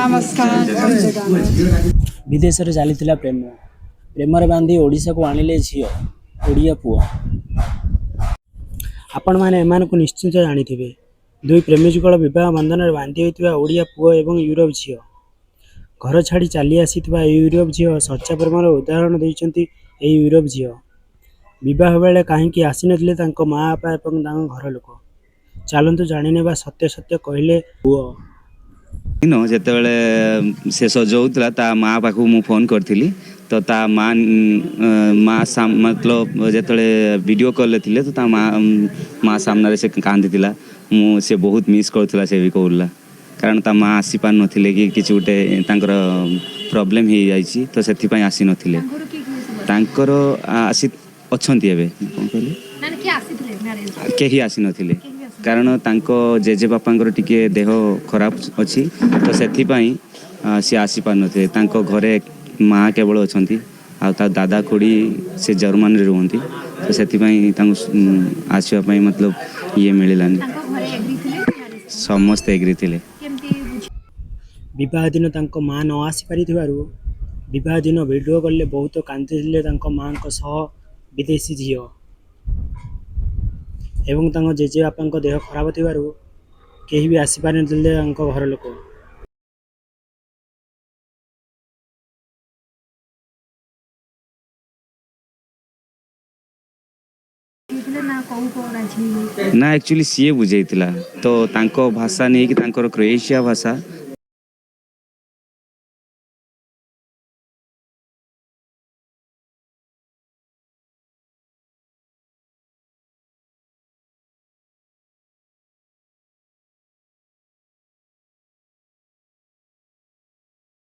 ନମସ୍କାର। ବିଦେଶରେ ଚାଲିଥିଲା ପ୍ରେମ, ପ୍ରେମରେ ବାନ୍ଧି ଓଡ଼ିଶାକୁ ଆଣିଲେ ଝିଅ, ଓଡ଼ିଆ ପୁଅ। ଆପଣମାନେ ଏମାନଙ୍କୁ ନିଶ୍ଚିତ ଜାଣିଥିବେ। ଦୁଇ ପ୍ରେମୀଯୁଗଳ ବିବାହ ବନ୍ଧନରେ ବାନ୍ଧି ହୋଇଥିବା ଓଡ଼ିଆ ପୁଅ ଏବଂ ୟୁରୋପ ଝିଅ। ଘର ଛାଡ଼ି ଚାଲି ଆସିଥିବା ଏହି ୟୁରୋପ ଝିଅ ସଚ୍ଚା ପ୍ରେମର ଉଦାହରଣ ଦେଇଛନ୍ତି ଏହି ୟୁରୋପ ଝିଅ। ବିବାହ ବେଳେ କାହିଁକି ଆସିନଥିଲେ ତାଙ୍କ ମା ବାପା ଏବଂ ତାଙ୍କ ଘର ଲୋକ, ଚାଲନ୍ତୁ ଜାଣିନେବା ସତ୍ୟ ସତ୍ୟ କହିଲେ ପୁଅ। ଦିନ ଯେତେବେଳେ ସେ ସଜ ହେଉଥିଲା, ତା ମା ପାଖକୁ ମୁଁ ଫୋନ୍ କରିଥିଲି, ତ ତା ମା ମା ମତଲବ ଯେତେବେଳେ ଭିଡ଼ିଓ କଲ୍ରେ ଥିଲେ, ତ ତା ମା ସାମ୍ନାରେ ସେ କାନ୍ଦିଥିଲା। ମୁଁ ସେ ବହୁତ ମିସ୍ କରୁଥିଲା, ସେ ବି କହୁଥିଲା, କାରଣ ତା ମା ଆସିପାରୁନଥିଲେ କି କିଛି ଗୋଟେ ତାଙ୍କର ପ୍ରୋବ୍ଲେମ୍ ହେଇଯାଇଛି, ତ ସେଥିପାଇଁ ଆସିନଥିଲେ। ତାଙ୍କର ଆସି ଅଛନ୍ତି ଏବେ, କ'ଣ କହିଲେ, କେହି ଆସିନଥିଲେ, କାରଣ ତାଙ୍କ ଜେଜେବାପାଙ୍କର ଟିକେ ଦେହ ଖରାପ ଅଛି, ତ ସେଥିପାଇଁ ସିଏ ଆସିପାରୁନଥିଲେ। ତାଙ୍କ ଘରେ ମା କେବଳ ଅଛନ୍ତି ଆଉ ତା ଦାଦା ଖୁଡ଼ି ସେ ଜର୍ମାନରେ ରୁହନ୍ତି, ତ ସେଥିପାଇଁ ତାଙ୍କୁ ଆସିବା ପାଇଁ ମତଲବ ଇଏ ମିଳିଲାନି। ସମସ୍ତେ ଏଗ୍ରି ଥିଲେ। ବିବାହ ଦିନ ତାଙ୍କ ମା ନ ଆସିପାରିଥିବାରୁ ବିବାହ ଦିନ ଭିଡ଼ିଓ କଲ୍ରେ ବହୁତ କାନ୍ଦିଥିଲେ ତାଙ୍କ ମାଆଙ୍କ ସହ ବିଦେଶୀ ଝିଅ। ଏବଂ ତାଙ୍କ ଜେଜେବାପାଙ୍କ ଦେହ ଖରାପ ଥିବାରୁ କେହି ବି ଆସିପାରିନଥିଲେ ତାଙ୍କ ଘର ଲୋକ। ନା, ଆକ୍ଚୁଆଲି ସିଏ ବୁଝେଇଥିଲା, ତ ତାଙ୍କ ଭାଷା ନେଇକି, ତାଙ୍କର କ୍ରୋଏସିଆ ଭାଷା,